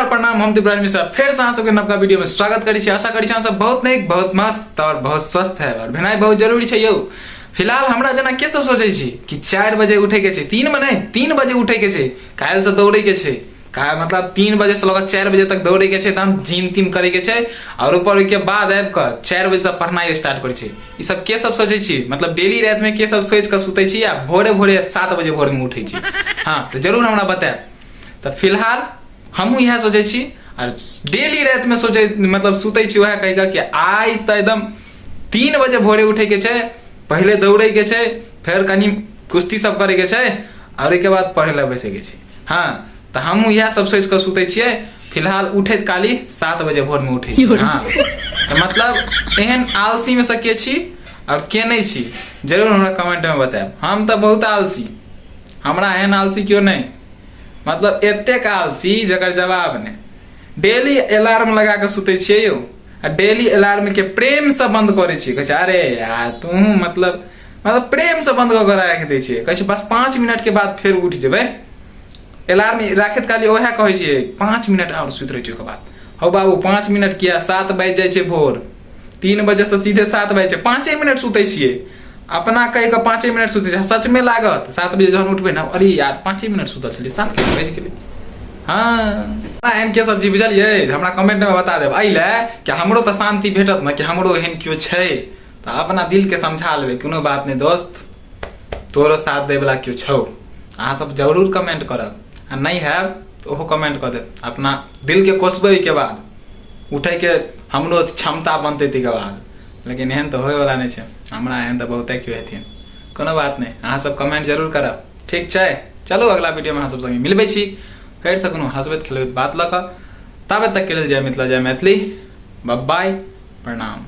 नमस्कार, प्रणाम। हम दिवराज मिश्रा फेर से अहाँ सबके नवका वीडियो में स्वागत करै छी। आशा करै छी अहाँ सब बहुत नीक, बहुत मस्त और बहुत स्वस्थ है। और भेनाइ बहुत जरूरी छै यौ। फिलहाल हमरा जेना के सब सोचै छी कि 4 बजे उठे के छै, 3 में नहीं, 3 बजे उठे के छै, काल्हि से दौड़े के छै, का मतलब 3 बजे से लऽ 4 बजे तक दौड़े के छै, तहन जिम तिम करे के छै और ऊपर ओहिके बाद आबि कऽ 4 बजे से पढ़नाइ स्टार्ट करै छै। ई सब के सब सोचै छी? मतलब डेली राति में के सब सोचि कऽ सुतै छी आ भोरे भोरे 7 बजे भोर में उठै छी? हाँ, तऽ जरूर हमरा बतायब। तऽ फिलहाल हमहूँ इएह सोचै छी और डेली राति में सोचै, मतलब सुतै छी वएह कहि कऽ कि आइ तऽ एकदम 3 बजे भोरे उठै के छै, पहिले दौड़े के छै, फेर कनि कुश्ती सब करे के छै और ओहिके बाद पढ़े लए बैसै के छै। हाँ, तऽ हमहूँ इएह सब सोचि कऽ सुतै छियै। फिलहाल उठैत काली 7 बजे भोर में उठै छी। हाँ, तऽ मतलब एहन आलसी में से के छी और के नहि छी, जरूर हमरा कमेंट में बतायब। हम तऽ बहुत आलसी, हमरा एहन आलसी केओ नहि, मतलब एतेक आलसी जकर जवाब नहि। डेली अलार्म लगा कऽ सुतै छियै यौ आ डेली अलार्म के प्रेम से बंद करै छियै। कहै छै, अरे यार तू मतलब प्रेम से बंद कऽ कऽ राखि दै छियै। कहै छै, बस 5 मिनट के बाद फेर उठि जेबै। अलार्म राखैत काली ओएह कहै छियै, 5 मिनट आओर सुति रहै छियै। ओकर बाद हौ बाबू, 5 मिनट किया, 7 बाजि जाइ छै। भोर 3 बजे से सीधे 7 बाजि छै। 5 मिनट सुतै छियै, अपना कहि कऽ 5 मिनट सुतै छियै। सचमे लागत 7 बजे जहन उठबै ने, अरे यार, 5 मिनट सुतल छलियै, 7 केना बाजि गेलै? हाँ, एहन के सब छी बुझलियै? हमरा कमेंट में बता देब, एहि लए कि हमरो तऽ शांति भेटत ने कि हमरो एहन केओ छै। तऽ अपना दिल के समझा लेबै, कोनो बात नहि दोस्त, तोरो साथ दै वाला केओ छौ। अहाँ सब जरूर कमेंट करब आ नहि हैब तऽ ओहो कमेंट कऽ देब। अपना दिल के कोसबै, ओहिके बाद उठै के हमरो क्षमता बनतै ताहिके बाद। लेकिन एहन तऽ होयवला नहि छै, हमरा एहन तऽ बहुते केओ हेथिन। कोनो बात नहि, अहाँ सब कमेंट जरूर करब। ठीक छै, चलू, अगला वीडियोमे अहाँ सब संगे मिलबै छी फेरसँ कोनो हँसबैत खेलबैत बात लऽ कऽ। ताबे तक के लेल जय मिथिला, जय मैथिली, बाय, प्रणाम।